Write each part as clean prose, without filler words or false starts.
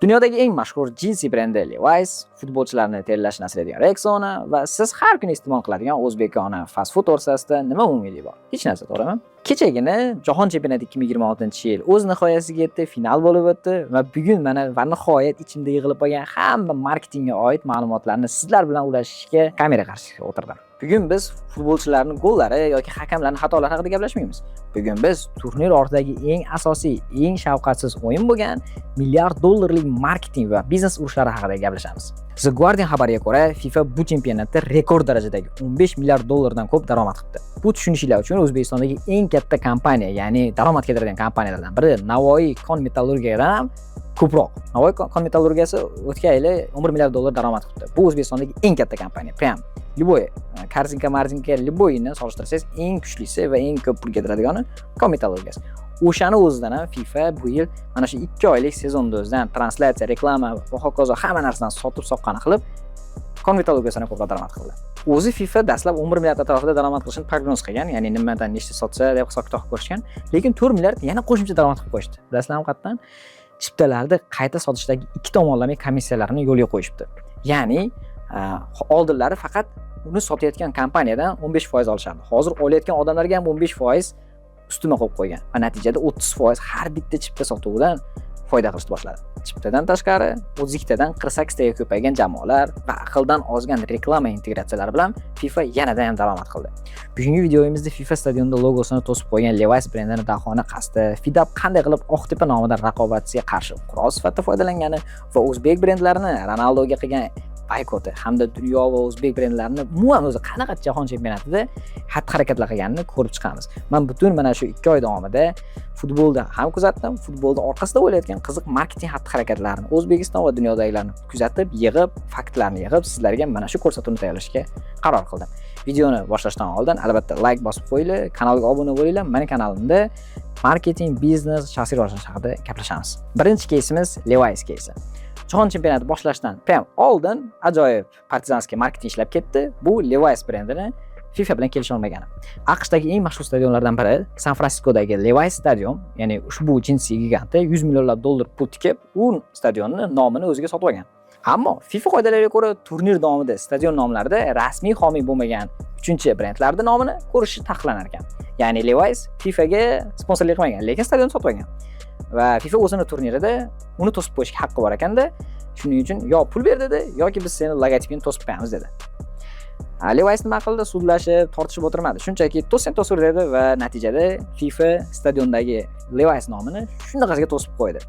Dunyodagi eng mashhur jinsi brendi Levi's, futbolchilarni terlashini asraydigan Rexona va siz har kuni iste'mol qiladigan o'zbekona fast food o'rtasida nima umumiylik bor? Hech narsa, to'g'rimi? Kechagina Jahon chempionati 2026-yil o'z nihoyasiga yetdi, final bo'lib o'tdi va bugun mana va nihoyat ichimda yig'ilib qolgan hamma marketingga oid ma'lumotlarni sizlar bilan ulashishga kamera qarshisiga o'tirdim. Bugun biz futbolchilarning gollari yoki hakamlarning xatolari haqida gaplashmaymiz. Bugun biz turnir ortidagi eng asosiy, eng shafqatsiz o'yin bo'lgan milliard dollarlik marketing va biznes urushlari haqida gaplashamiz. The Guardian xabariga ko'ra, FIFA bu chempionatda rekord darajadagi 15 milliard dollardan ko'p daromad qilibdi. Bu tushunishinglar uchun O'zbekistondagi eng katta kompaniya, ya'ni daromad keltiradigan kompaniyalardan biri Navoiy kon metallurgiyadan ham ko'proq. Navoiy kon metallurgiyasi o'tgan yili 11 milliard dollar daromad qilibdi. Bu O'zbekistondagi eng katta kompaniya. Прям любой korzinka, marzinka, любой ni solishtirsangiz, eng kuchlisi va eng ko'p pul keltiradigani kon metallurgiyasi. O'shani o'zidan ham FIFA bu yil mana shu 2 oylik sezonni o'zidan translyatsiya, reklama va hokazo hamma narsadan sotib soqqani qilib kon metallurgiyasidan ko'proq daromad qildi. O'zi FIFA dastlab 11 milliard atrofida daromad qilishini prognoz qilgan, ya'ni nimadan nechta sotsa deb hisob kitob qilib ko'rishgan, lekin 4 milliard yana qo'shimcha daromad qilib qo'yishdi. Bilasizlarmi qayerdan? Chiptalarni qayta sotishdagi ikki tomonlama komissiyalarni yo'lga qo'yishibdi. Ya'ni oldinlari faqat uni sotayotgan kompaniyadan 15% olishardi. Hozir olayotgan odamlarga ham 15% ustma qo'yib qo'ygan va natijada 30% har bitta chipta sotuvidan foyda qilishni boshladi. Chiptadan tashqari 32 tadan 48 taga ko'paygan jamoalar va aqldan ozgan reklama integratsiyalari bilan FIFA yanada ham daromad qildi. Bugungi videomizda FIFA stadionida logosini to'sib qo'ygan Levi's brendini dahona qasdi, FIDAP qanday qilib Oqtepa nomidan raqobatchiga qarshi qurol sifatida foydalangani va o'zbek brendlarini Ronaldoga qilgan boykoti hamda dunyo va o'zbek brendlarini umuman o'zi qanaqa jahon chempionatida xatti harakatlar qilganini ko'rib chiqamiz. Man butun mana shu 2 oy davomida futbolda ham kuzatdim, futbolda orqasida bo'layotgan qiziq marketing xatti harakatlarini O'zbekiston va dunyodagilarni kuzatib, yig'ib, faktlarni yig'ib, sizlarga mana shu ko'rsatuvni tayyorlashga qaror qildim. Videoni boshlashdan oldin albatta layk bosib qo'yinglar, kanalga obuna bo'linglar. Mani kanalimda marketing, biznes, shaxsiy rivojlanish haqida gaplashamiz. Birinchi keysimiz Levi's keysi. Jahon chempionati boshlashdan prям oldin ajoyib партизанский marketing ishlab ketdi. Bu Levi's brendini FIFA bilan kelisha olmagani. AQShdagi eng mashhur stadionlardan biri San Fransiskodagi Levi's stadion, ya'ni ushbu jinsi giganti 100 millionlab dollar pul tikib, u stadionni nomini o'ziga sotib olgan. Ammo FIFA qoidalariga ko'ra, turnir davomida stadion nomlarida rasmiy homiy bo'lmagan uchinchi brendlarning nomini ko'rishi taqiqlanar ekan. Ya'ni Levi's FIFAga sponsorlik qilmagan, lekin stadionni sotib olgan. Va FIFA o'zini turnirida uni to'sib qo'yishga haqqi bor ekanda, shuning uchun yo pul ber dedi, yoki biz seni logotipingni to'sib qo'yamiz dedi. Levi's nima qildi? Sudlashib, tortishib o'tirmadi. Shunchaki to'ssang to'sur dedi va natijada FIFA stadiondagi Levi's nomini shunaqasiga to'sib qo'ydi.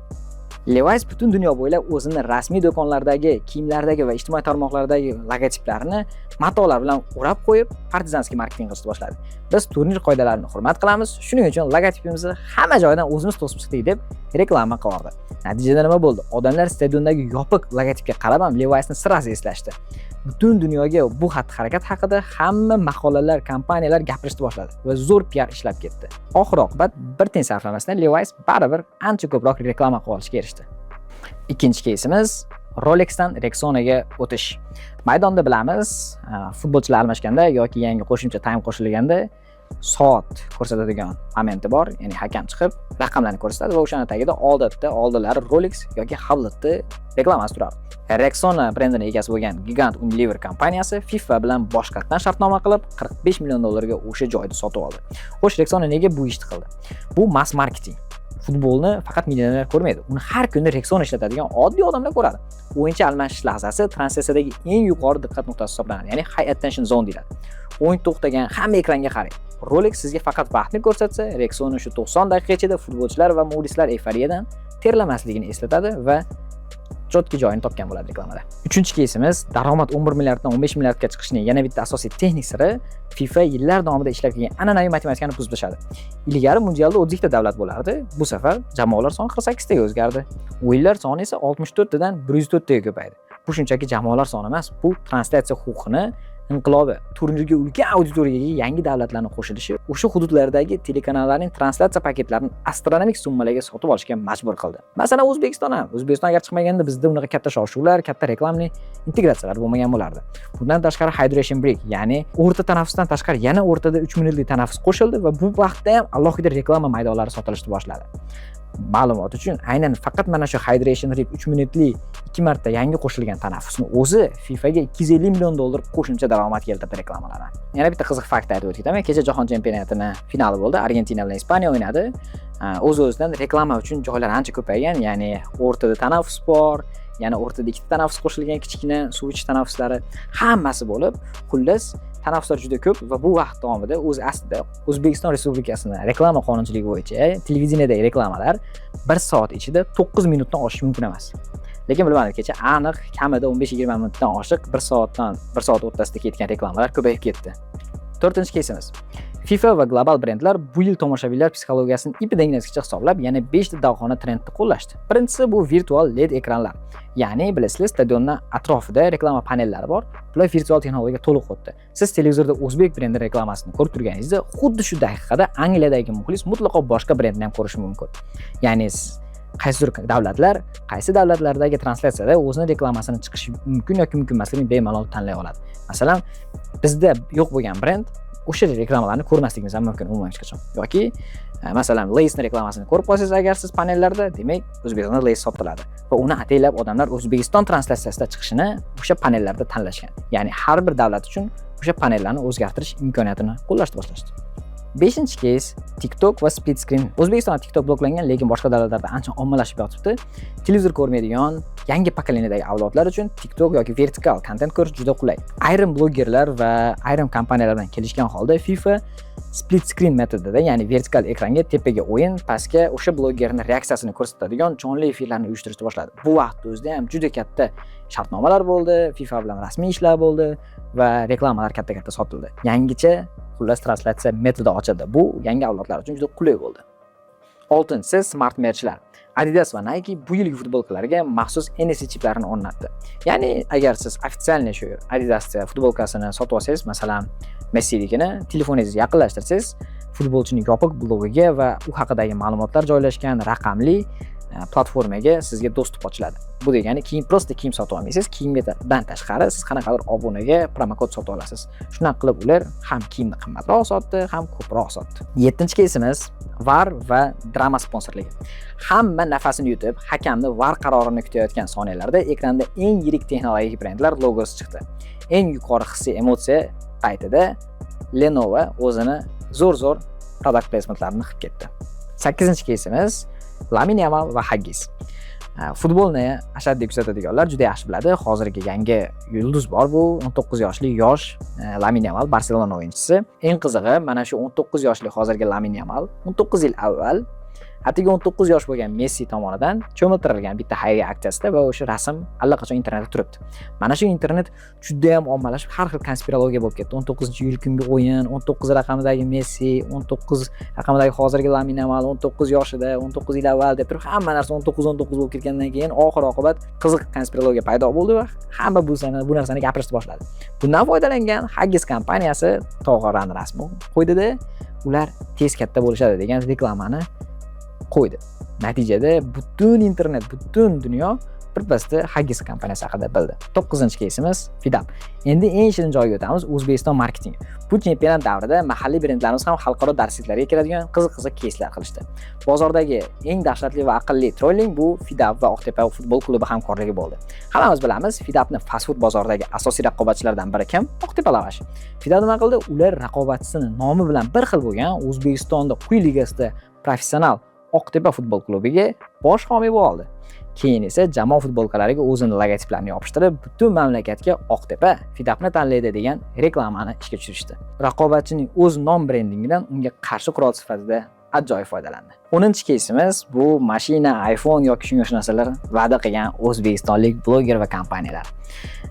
Levi's butun dunyo bo'ylab o'zini rasmiy do'konlardagi, kiyimlardagi va ijtimoiy tarmoqlardagi logotiplarini matolar bilan o'rab qo'yib, партизанский marketing qilishni boshladi. "Biz turnir qoidalarini hurmat qilamiz, shuning uchun logotipimizni hamma joydan o'zimiz to'sib chiqdik" deb reklama qildi. Natijada nima bo'ldi? Odamlar stadiondagi yopiq logotipga qarab ham Levi'sni сразу eslashdi. Butun dunyoga bu xatti-harakat haqida hamma maqolalar, kompaniyalar gapirishni boshladi va zo'r piar ishlab ketdi. Oxir oqibat bir tiyin sarflamasdan Levi's baribir ancha ko'proq reklama qilib olishga erishdi. Ikkinchi keysimiz Rolexdan Rexonaga o'tish. Maydonda bilamiz, futbolchilar almashganda yoki yangi qo'shimcha taym qo'shilganda soat ko'rsatadigan momenti bor, ya'ni hakam chiqib raqamlarni ko'rsatadi va o'shani tagida odatda oldinlari Rolex yoki Hublotni reklamasi turadi. Rexona brendini egasi bo'lgan gigant Unilever kompaniyasi FIFA bilan boshqatdan shartnoma qilib, 45 million dollarga o'sha joyni sotib oldi. Xo'sh, Rexona nega bu ishni qildi? Bu mass marketing. Futbolni faqat millionerlar ko'rmaydi. Uni har kuni Rexona ishlatadigan oddiy odamlar ko'radi. O'yinchi almashish lahzasi translyatsiyadagi eng yuqori diqqat nuqtasi hisoblanadi, ya'ni high attention zone deyiladi. O'yin to'xtagan, hamma ekranga qaraydi. Rolex sizga faqat vaqtni ko'rsatsa, Rexona shu 90 daqiqa ichida futbolchilar va muxlislar eyforiyadan terlamasligini eslatadi va четкий joyini topgan bo'ladi reklamada. Uchinchi keysimiz daromad 11 milliarddan 15 milliardga chiqishining yana bitta asosiy texnik siri: FIFA yillar davomida ishlab kelgan an'anaviy matematikani buzib tashladi. Ilgari mundialda 32 ta davlat bo'lardi. Bu safar jamoalar soni 48 taga o'zgardi. O'yinlar soni esa 64 tadan 104 taga ko'paydi. Bu shunchaki jamoalar soni emas, bu translyatsiya huquqini inqilobi. Turnirga ulkan auditoriyaga yangi davlatlarning qo'shilishi o'sha hududlardagi telekanallarning translyatsiya paketlarini astronomik summalarga sotib olishga majbur qildi. Masalan, O'zbekiston ham. O'zbekiston agar chiqmaganda, bizda unaqa katta shov-shuvlar, katta reklamli integratsiyalar bo'lmagan bo'lardi. Bundan tashqari hydration break, ya'ni o'rta tanaffusdan tashqari yana o'rtada 3 minutlik tanaffus qo'shildi va bu vaqtda ham alohida reklama maydonlari sotilishni boshladi. Ma'lumot uchun, aynan faqat mana shu Hydration Drip 3 minutli ikki marta yangi qo'shilgan tanaffusni o'zi FIFAga 250 million dollar qo'shimcha daromad keltirdi reklamalardan. Yana bitta qiziq fakt aytib o'tib ketaman. Kecha Jahon chempionatini finali bo'ldi. Argentina bilan Ispaniya o'ynadi. O'z-o'zidan reklama uchun joylar ancha ko'paygan, ya'ni o'rtada tanaffus bor, yana o'rtada ikkita tanaffus qo'shilgan, kichkina suv ichish tanaffuslari, hammasi bo'lib, xullas, tanaffuslar juda ko'p. Va bu vaqt davomida o'zi aslida O'zbekiston Respublikasini reklama qonunchiligi bo'yicha televideniyadagi reklamalar 1 soat ichida 9 minutdan oshishi mumkin emas. Lekin bilmadim, kecha aniq kamida 15-20 minutdan oshiq, 1 soatdan 1 soat o'rtasida ketgan reklamalar ko'payib ketdi. To'rtinchi keysimiz. FIFA va global brendlar bu yil tomoshabinlar psixologiyasini ipidan ignasigacha hisoblab, yana 5 ta dahona trendni qo'llashdi. Birinchisi bu virtual LED ekranlar. Ya'ni bilasizlar, stadionni atrofida reklama panellari bor. Bular virtual texnologiyaga to'liq o'tdi. Siz televizorda o'zbek brendi reklamasini ko'rib turganingizda, xuddi shu daqiqada Angliyadagi muxlis mutlaqo boshqa brendni ham ko'rishi mumkin. Ya'ni siz qaysidir davlatlar, qaysi davlatlardagi translyatsiyada o'zini reklamasini chiqishi mumkin yoki mumkin emasligini bemalol tanlay oladi. Masalan, bizda yo'q bo'lgan brend o'sha reklamalarni ko'rmasligimiz ham mumkin umuman hech qachon. Yoki masalan, Lay'sni reklamasini ko'rib qolsangiz agar siz panellarda, demak, O'zbekistonda Lay's sotiladi va uni ataylab odamlar O'zbekiston translyatsiyasida chiqishini o'sha panellarda tanlashgan. Ya'ni har bir davlat uchun o'sha panellarni o'zgartirish imkoniyatini qo'llashni boshlashdi. Beshinchi keys: TikTok va split screen. O'zbekistonda TikTok bloklangan, lekin boshqa davlatlarda ancha ommalashib yotibdi. Televizor ko'rmaydigan yangi поколение dagi avlodlar uchun TikTok yoki vertikal kontent ko'rish juda qulay. Ayrim blogerlar va ayrim kompaniyalar bilan kelishgan holda FIFA split screen metodida, ya'ni vertikal ekranga tepaga o'yin, pastga o'sha blogerni reaksiyasini ko'rsatadigan jonli efirlarni uyushtirishni boshladi. Bu vaqtni o'zida ham juda katta shartnomalar bo'ldi, FIFA bilan rasmiy ishlar bo'ldi va reklamalar katta-katta sotildi. Yangicha, xullas, translyatsiya metodi ochildi. Bu yangi avlodlar uchun juda qulay bo'ldi. Oltinchisi smart merchlar. Adidas va Nike bu yilgi futbolkalarga maxsus NFC chiplarini o'rnatdi. Ya'ni agar siz официальный shu Adidas futbolkasini sotib olsangiz, masalan, Messinikini, telefoningizni yaqinlashtirsangiz, futbolchining yopiq blogiga va u haqidagi ma'lumotlar joylashgan raqamli platformaga sizga доступ ochiladi. Bu degani kiyim, просто kiyim sotib olmaysiz, kiyimdan tashqari siz qanaqadir obunaga promokod sotib olasiz. Shunaqa qilib ular ham kiyimni qimmatroq sotdi, ham ko'proq sotdi. Yettinchi keysimiz VAR va drama sponsorligi. Hamma nafasini yutib, hakamni VAR qarorini kutayotgan soniyalarda ekranda eng yirik texnologik brendlar logosi chiqdi. Eng yuqori hissiy emotsiya paytida Lenovo o'zini zo'r-zo'r product placementlarini qilib ketdi. Sakkizinchi keysimiz Lamin Yamal va Huggies. Futbolni ashaddiy kuzatadiganlar juda yaxshi biladi. Hozirgi yangi yulduz bor, bu 19 yoshli yosh Lamin Yamal, Barselona o'yinchisi. Eng qizig'i, mana shu 19 yoshli hozirgi Lamin Yamal 19 yil avval atigi 19 yosh bo'lgan Messi tomonidan cho'miltirilgan bitta xayriya aksiyasida va o'sha rasm allaqachon internetda turibdi. Mana shu internet juda ham ommalashib, har xil konspirologiya bo'lib ketdi. 19-iyul kungi o'yin, 19 raqamidagi Messi, 19 raqamidagi hozirgi Lamin Yamal 19 yoshida, 19 yil avval deb turib, hamma narsa 19 19 bo'lib ketgandan keyin oxir oqibat qiziq konspirologiya paydo bo'ldi va hamma bu narsani gapirishni boshladi. Bundan foydalangan Huggies kompaniyasi tog'orani rasmi qo'ydida, ular tez katta bo'lishadi degan reklamani qo'ydi. Natijada butun internet, butun dunyo birpasda Huggies kompaniyasi haqida bildi. To'qqizinchi keysimiz Fidap. Endi eng shirin joyga o'tamiz: O'zbekiston marketingi. Bu chempionat davrida mahalliy brendlarimiz ham xalqaro darsliklarga kiradigan qiziq-qiziq keyslar qilishdi. Bozordagi eng dahshatli va aqlli trolling bu Fidap va Oqtepa futbol klubi hamkorligi bo'ldi. Hammamiz bilamiz, Fidapni fast food bozoridagi asosiy raqobatchilardan biri kim? Oqtepa lavash. Fidap nima qildi? Ular raqobatchisini nomi bilan bir xil bo'lgan O'zbekistonda quyi ligasida professional Oqtepa futbol klubiga bosh homiy bo'ldi. Keyin esa jamoa futbolkalariga o'zini logotiplarini yopishtirib, butun mamlakatga "Oqtepa Fidapni tanlaydi" degan reklamani ishga tushirishdi. Raqobatchining o'z nom brendingidan unga qarshi qurol sifatida ajoyib foydalandi. 10 keysimiz bu mashina, iPhone yoki shunga o'xshash narsalar va'da qilgan o'zbekistonlik bloger va kompaniyalar.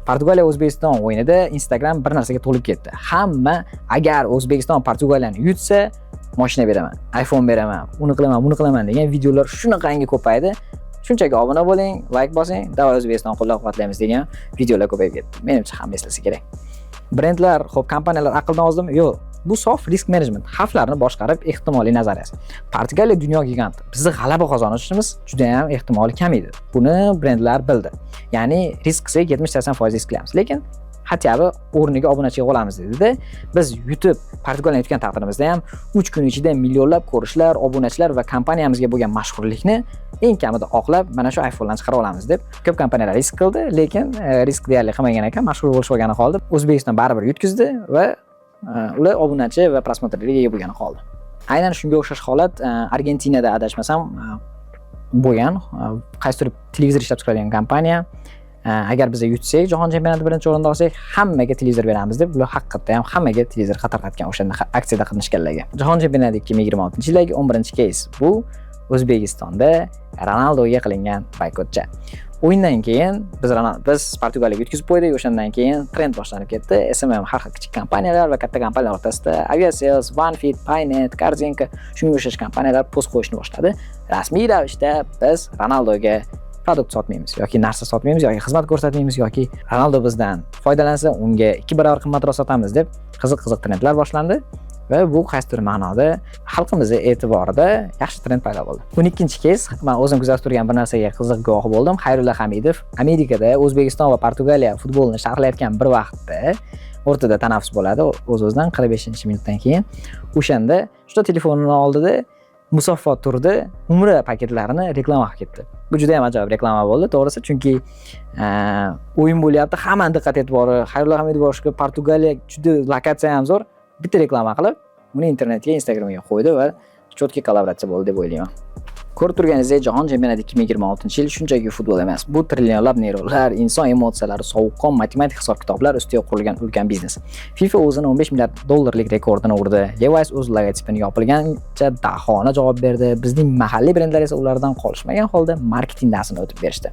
Portugaliya O'zbekiston o'yinida Instagram bir narsaga to'lib ketdi. Hamma agar O'zbekiston Portugaliyani yutsa, mashina beraman, iPhone beraman, uni qilaman, buni qilaman degan videolar shunaqangi ko'paydi. Shunchaki obuna bo'ling, layk bosing, давай O'zbekiston qo'llab-quvvatlaymiz degan videolar ko'payib ketdi. Menimcha, hamma eslasa kerak. Brendlar, xo'p, kompaniyalar aqldan ozdimi? Yo'q. Bu sof risk management, xavflarni boshqarib ehtimoliy nazariyasi. Portugaliya dunyo giganti. Bizni g'alaba qozonishimiz juda ham ehtimoli kam edi. Buni brendlar bildi. Ya'ni risk qilsak, 70-80% risk qilamiz. Lekin Хотя бы o'rniga obunachi yig'ib olamiz dedida. Biz yutib, Portugaliyani yutgan taqdirimizda ham 3 kun ichida millionlab ko'rishlar, obunachilar va kompaniyamizga bo'lgan mashhurlikni eng kamida oqlab, mana shu iPhone'larni chiqara olamiz deb ko'p kompaniyalar risk qildi, lekin risk deyarli qilmagan ekan, mashhur bo'lish olgani qoldi. O'zbekiston baribir yutqizdi va ular obunachi va просмотр larga ega bo'lgani qoldi. Aynan shunga o'xshash holat Argentinada, adashmasam, bo'lgan. Qaysidir televizor ishlab chiqaradigan kompaniya, agar biz yutsak, jahon chempionati birinchi o'rinda olsak, hammaga televizor beramiz deb, ular haqiqatda ham hammaga televizor tarqatgan o'shanda aksiyada qatnashganlarga. Jahon chempionati 2026-yildagi 11-keys, bu O'zbekistonda Ronaldoga qilingan boykotcha. O'yindan keyin biz Portugaliyaga yutqizib qo'ydik, o'shandan keyin trend boshlanib ketdi. SMM, har xil kichik kompaniyalar va katta kompaniyalar o'rtasida Aviasales, OneFit, Paynet, Korzinka, shunga o'xshash kompaniyalar post qo'yishni boshladi. Rasmiy ravishda biz Ronaldoga продукт sotmaymiz yoki narsa sotmaymiz yoki xizmat ko'rsatmaymiz yoki Ronaldo bizdan foydalansa, unga 2 barobar qimmatroq sotamiz deb qiziq qiziq trendlar boshlandi va bu qaysidir ma'noda xalqimizni e'tiborida yaxshi trend paydo bo'ldi. 12-keys, man o'zim kuzatib turgan bir narsaga qiziq guvoh bo'ldim. Xayrulla Hamidov Amerikada O'zbekiston va Portugaliya futbolini sharhlayotgan bir vaqtda, o'rtada tanaffus bo'ladi o'z-o'zidan 45-minutdan keyin. O'shanda shu telefonini oldida Musaffo turdi, umra paketlarini reklama qilib ketdi. Bu juda ham ajoyib reklama bo'ldi, to'g'risi, chunki o'yin bo'lyapti, hammani diqqat e'tibori Xayrulla Hamidov boshqa Portugaliya, juda lokatsiya ham zo'r, bitta reklama qilib, uni internetga, Instagramga qo'ydi va четкий kollaboratsiya bo'ldi deb o'ylayman. Ko'rib turganingizdek, Jahon chempionati 2026-yil shunchaki futbol emas. Bu trillionlab neyronlar, inson emotsiyalari, sovuqqon matematik hisob-kitoblar ustiga qurilgan ulkan biznes. FIFA o'zini 15 milliard dollarlik rekordini urdi. Levi's o'z logotipini yopilgancha dahona javob berdi. Bizning mahalliy brendlar esa ulardan qolishmagan holda marketing darsini o'tib berishdi.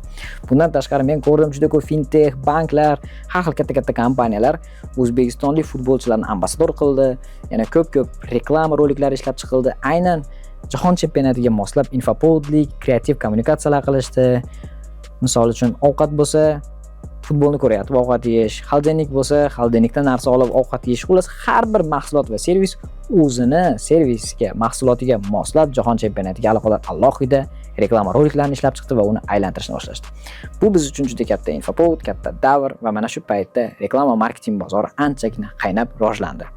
Bundan tashqari, men ko'rdim, juda ko'p fintech, banklar, har xil katta-katta kompaniyalar o'zbekistonlik futbolchilarni ambassador qildi. Yana ko'p-ko'p reklama roliklari ishlab chiqildi. Aynan jahon chempionatiga moslab инфоповод lik, kreativ kommunikatsiyalar qilishdi. Misol uchun, ovqat bo'lsa, futbolni ko'rayotib ovqat yeyish, холодильник bo'lsa, холодильник dan narsa olib ovqat yeyish. Xullas, har bir mahsulot va servis o'zini servisga, mahsulotiga moslab jahon chempionatiga aloqador alohida reklama roliklarini ishlab chiqdi va uni aylantirishni boshlashdi. Bu biz uchun juda katta инфоповод, katta davr va mana shu paytda reklama marketing bozori anchagina qaynab rivojlandi.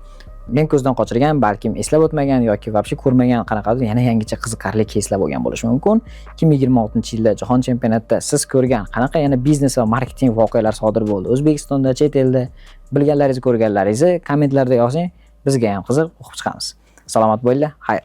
Men ko'zdan qochirgan, balkim eslab o'tmagan yoki вообще ko'rmagan qanaqadir yana yangicha qiziqarli keyslar bo'lgan bo'lishi mumkin. 2026-yilda jahon chempionatida siz ko'rgan qanaqa yana biznes va marketing voqealar sodir bo'ldi? O'zbekistonda, chet elda bilganlaringizni, ko'rganlaringizni kommentlarda yozing. Bizga ham qiziq, o'qib chiqamiz. Salomat bo'linglar. Xayr.